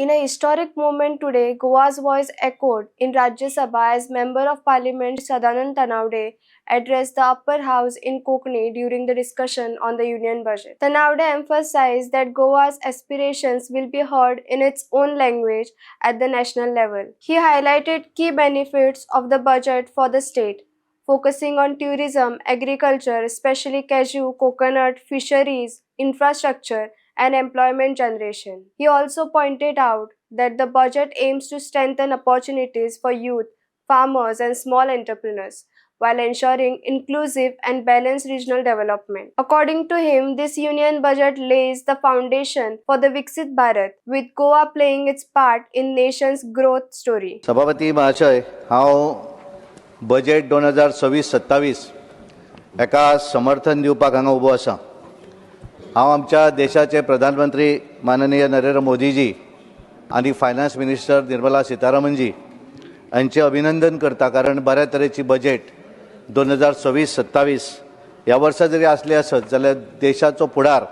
In a historic moment today, Goa's voice echoed in Rajya Sabha as Member of Parliament Sadanand Tanavade addressed the upper house in Konkani during the discussion on the union budget. Tanavade emphasized that Goa's aspirations will be heard in its own language at the national level. He highlighted key benefits of the budget for the state, focusing on tourism, agriculture, especially cashew, coconut, fisheries, infrastructure, and employment generation. He also pointed out that the budget aims to strengthen opportunities for youth, farmers, and small entrepreneurs while ensuring inclusive and balanced regional development. According to him, this union budget lays the foundation for the Viksit Bharat, with Goa playing its part in nation's growth story. सभापती महाशय, हांव budget 2026-27 हेका समर्थन दिवपाक हांगा उबो आसा. हांव आमच्या देशाचे प्रधानमंत्री माननीय नरेंद्र मोदीजी आनी फायनान्स मिनिस्टर निर्मला सीतारामनजी हांचें अभिनंदन करता, कारण बऱ्या तरेची बजेट 2026-27 ह्या वर्सा जरी आसली आसत जाल्यार देशाचो फुडार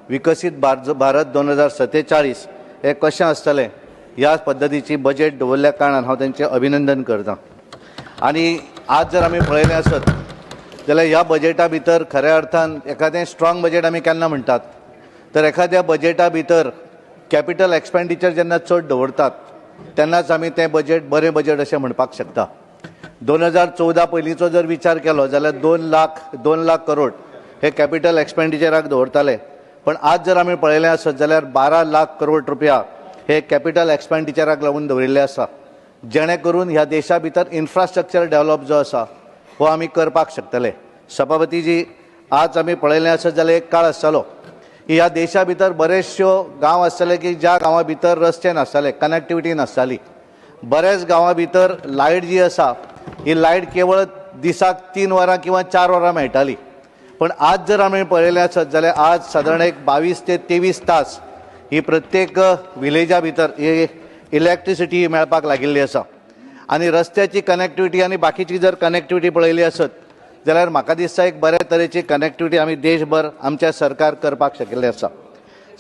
विकसीत भारत 2047 हें कशें आसतलें ह्या पद्दतीची बजेट दवरल्या कारणान हांव तेंचें अभिनंदन करता. आनी आज जर आमी पळयलें आसत जाल्यार ह्या बजेटा भितर खऱ्या अर्थान एखादें स्ट्रॉंग बजेट आमी केन्ना म्हणटात, तर एखाद्या बजेटा भितर कॅपिटल एक्सपेंडिचर जेन्ना चड दवरतात तेन्नाच आमी तें बजेट बरें बजेट अशें म्हणपाक शकता. 2014 पयलींचो जर विचार केलो जाल्यार 2 लाख 2 लाख करोड हे कॅपिटल एक्सपेंडिचराक दवरताले, पण आज जर आमी पळयलें आसत जाल्यार 12 लाख करोड रुपया हे कॅपिटल एक्सपेंडिचराक लागून दवरिल्ले आसा, जेणे करून ह्या देशा भितर इन्फ्रास्ट्रक्चर डेव्हलप जो आसा हो आमी करपाक शकतले. सभापतीजी, आज आमी पळयलें आसत जाल्यार एक काळ आसतालो की ह्या देशा भितर बरेचश्यो गांव आसताले की ज्या गांवा भितर रस्ते नासताले, कनेक्टिविटी नासताली. बऱ्याच गांवां भितर लायट जी आसा ही लायट केवळ दिसाक 3 वरां किंवा 4 वरां मेळटाली. पण आज जर आमी पळयलें आसत जाल्यार आज सादारण एक 22 ते 23 तास ही प्रत्येक विलेजा भितर ही इलेक्ट्रिसिटी मेळपाक लागिल्ली आसा. आनी रस्त्याची कनेक्टिविटी आनी बाकीची जर कनेक्टिविटी पळयली आसत जाल्यार म्हाका दिसता एक बऱ्या तरेची कनेक्टिविटी आमी देशभर आमच्या सरकार करपाक शकिल्लें आसा.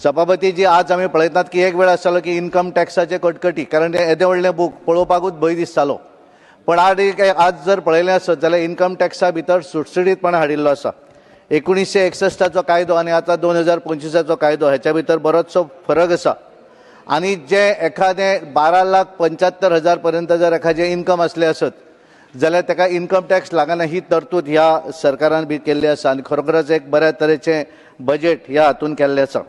सभापतीजी, आज आमी पळयतात की एक वेळ आसतालो की इन्कम टॅक्साचे कटकटी, कारण ते येदें व्हडलें बूक पळोवपाकूच भंय दिसतालो. पण आज जर पळयलें आसत जाल्यार इन्कम टॅक्सा भितर सुटसुटीतपणा हाडिल्लो आसा. 1961चाचो कायदो आनी आतां 2025चाचो कायदो ह्याच्या भितर बरोचसो फरक आसा. आनी जे एखादें 12,75,000 पर्यंत जर एखादें इन्कम आसलें आसत जाल्यार ताका इन्कम टॅक्स लागना, ही तरतूद ह्या सरकारान बी केल्ली आसा. आनी खरोखरच एक बऱ्या तरेचें बजेट ह्या हातून केल्लें आसा.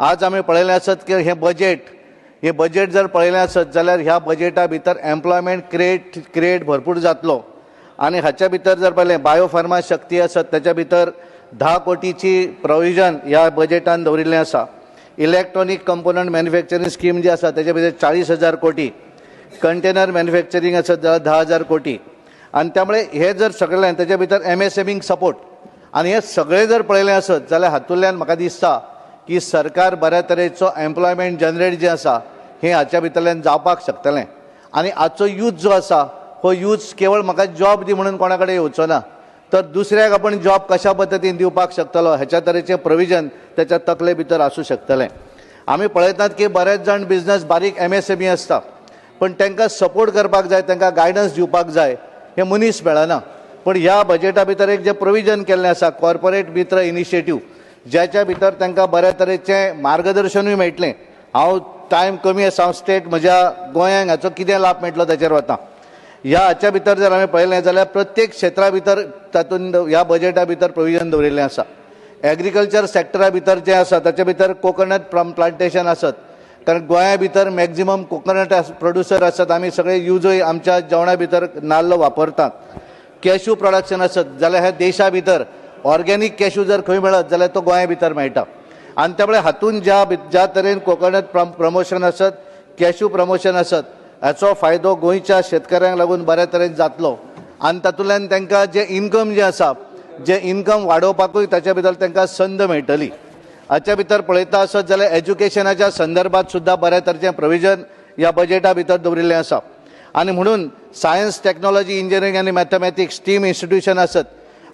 आज आमी पळयलें आसत की हें बजेट जर पळयलें आसत जाल्यार ह्या बजेटा भितर एम्प्लॉयमेंट क्रिएट भरपूर जातलो. आनी हाच्या भितर जर पळयलें, बायोफार्मा शक्ती आसत ताच्या भितर 10 कोटीची प्रोविजन ह्या बजेटान दवरिल्लें आसा. इलेक्ट्रॉनीक कंपोनंट मॅन्युफॅक्चरींग स्कीम जी आसा तेच्या भितर 40,000 कोटी, कंटेनर मॅन्युफॅक्चरींग आसत जाल्यार 10,000 कोटी. आनी त्यामुळे हे जर सगळें तेच्या भितर एमएसएमईक सपोर्ट आनी हे सगळें जर पळयलें आसत जाल्यार हातूंतल्यान म्हाका दिसता की सरकार बऱ्या तरेचो एम्प्लॉयमेंट जनरेट जें आसा हें हाच्या भितरल्यान जावपाक शकतलें. आनी आजचो यूथ जो आसा हो यूथ केवळ म्हाका जॉब दी म्हणून कोणा कडेन येवचो ना, तर दुसऱ्याक आपण जॉब कशा पद्दतीन दिवपाक शकतलो ह्याच्या तरेचें प्रोविजन त्याच्या तकले भितर आसूं शकतलें. आमी पळयतात की बरेच जाण बिजनस बारीक एमएसएमई आसता, पण तांकां सपोर्ट करपाक जाय, तांकां गायडन्स दिवपाक जाय, हे मनीस मेळना. पण ह्या बजेटा भितर एक जें प्रोविजन केल्लें आसा, कॉर्पोरेट मित्र इनिशिएटीव, ज्याच्या भितर तांकां बऱ्या तरेचें मार्गदर्शनूय मेळटलें. हांव टायम कमी आसा, हांव स्टेट म्हज्या गोंयांक हाचो कितें लाभ मेळटलो ताचेर वता. ह्या हाच्या भितर जर आमी पळयलें जाल्यार प्रत्येक क्षेत्रा भितर तातूंत ह्या बजेटा भितर प्रोविजन दवरिल्लें आसा. एग्रीकल्चर सॅक्टरा भितर जें आसा ताच्या भितर कोकोनट प्लांटेशन आसत, कारण गोंया भितर मॅक्झिमम कोकोनट प्रोड्युसर आसात. आमी सगळे युजूय आमच्या जेवणा भितर नाल्ल वापरतात. कॅश्यू प्रोडक्शन आसत जाल्यार ह्या देशा भितर ऑर्गेनीक कॅश्यू जर खंय मेळत जाल्यार तो गोंया भितर मेळटा. आनी त्यामुळे हातून ज्या ज्या तरेन कोकोनट प्रमोशन आसत, कॅश्यू प्रमोशन आसत, हाचो फायदो गोंयच्या शेतकऱ्यांक लागून बऱ्या तरेन जातलो. आनी तातूंतल्यान तांकां जें इन्कम जें आसा, जें इन्कम वाडोवपाकूय ताच्या भितर तांकां संद मेळटली. हाच्या भितर पळयता आसत जाल्यार एज्युकेशनाच्या संदर्भात सुद्दां बऱ्या तरेचें प्रोविजन ह्या बजेटा भितर दवरिल्लें आसा. आनी म्हणून सायन्स, टॅक्नॉलॉजी, इंजिनियरींग आनी मॅथमॅटिक्स स्टीम इन्स्टिट्युशन आसत,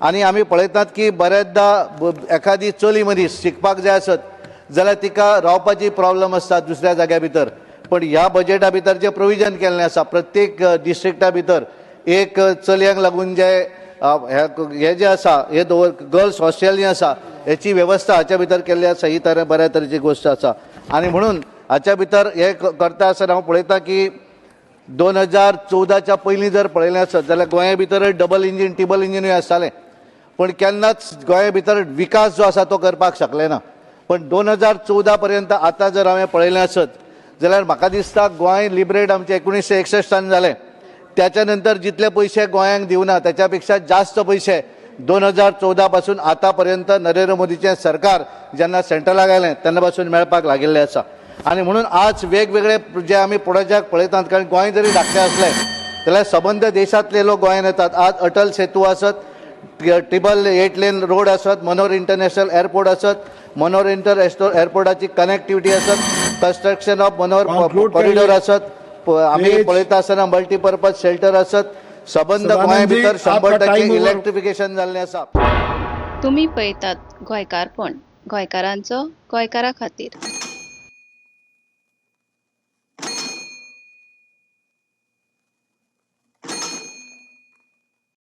आनी आमी पळयतात की बऱ्याचदा एखादी चली मनीस शिकपाक जाय आसत जाल्यार तिका रावपाची प्रॉब्लम आसता दुसऱ्या जाग्या भितर. पण ह्या बजेटा भितर जें प्रोविजन केल्लें आसा, प्रत्येक डिस्ट्रिक्टा भितर एक चलयांक लागून जे हे जे आसा, हे दवर गर्ल्स हॉस्टेल जें आसा, हेची वेवस्था हाच्या भितर केल्ली आसा. ही तर बऱ्या तरेची गोश्ट आसा आनी म्हणून हाच्या भितर हे करता आसतना हांव पळयता की 2014च्या पयलीं जर पळयलें आसत जाल्यार गोंया भितर डबल इंजीन, टिबल इंजिनूय आसतालें, पूण केन्नाच गोंया भितर विकास जो आसा तो करपाक शकले ना. पण 2014 पर्यंत आतां जर हांवें पळयलें आसत जाल्यार म्हाका दिसता गोंय लिबरेट आमचें 1961 जालें, त्याच्या नंतर जितले पयशे गोंयांक दिवना त्याच्या पेक्षा जास्त पयशे 2014 पासून आतापर्यंत नरेंद्र मोदीचें सरकार जेन्ना सेंट्रलाक आयलें तेन्ना पासून मेळपाक लागिल्लें आसा. आनी म्हणून आज वेगवेगळे जे आमी प्रोजेक्ट पळयतात, कारण गोंय जरी धाकटें आसलें जाल्यार सबंद देशांतले लोक गोंयांत येतात. आज अटल सेतू आसत, 888 लेन रोड आसत, मनोहर इंटरनॅशनल एअरपोर्ट आसत, मनोहर इंटरनॅशनल एअरपोर्टाची कनेक्टिविटी आसत, construction of Manohar Conclude corridor करिए. आसत, आमी Please. पळयता आसतना मल्टीपर्पज शेल्टर आसत, सबंद सदानंद गोंया जी, भितर 100 आपका टक्के time over. Electrification जाल्लें आसा. तुमी पळयतात गोंयकारपण, गोंयकारांचो गोंयकारा खातीर.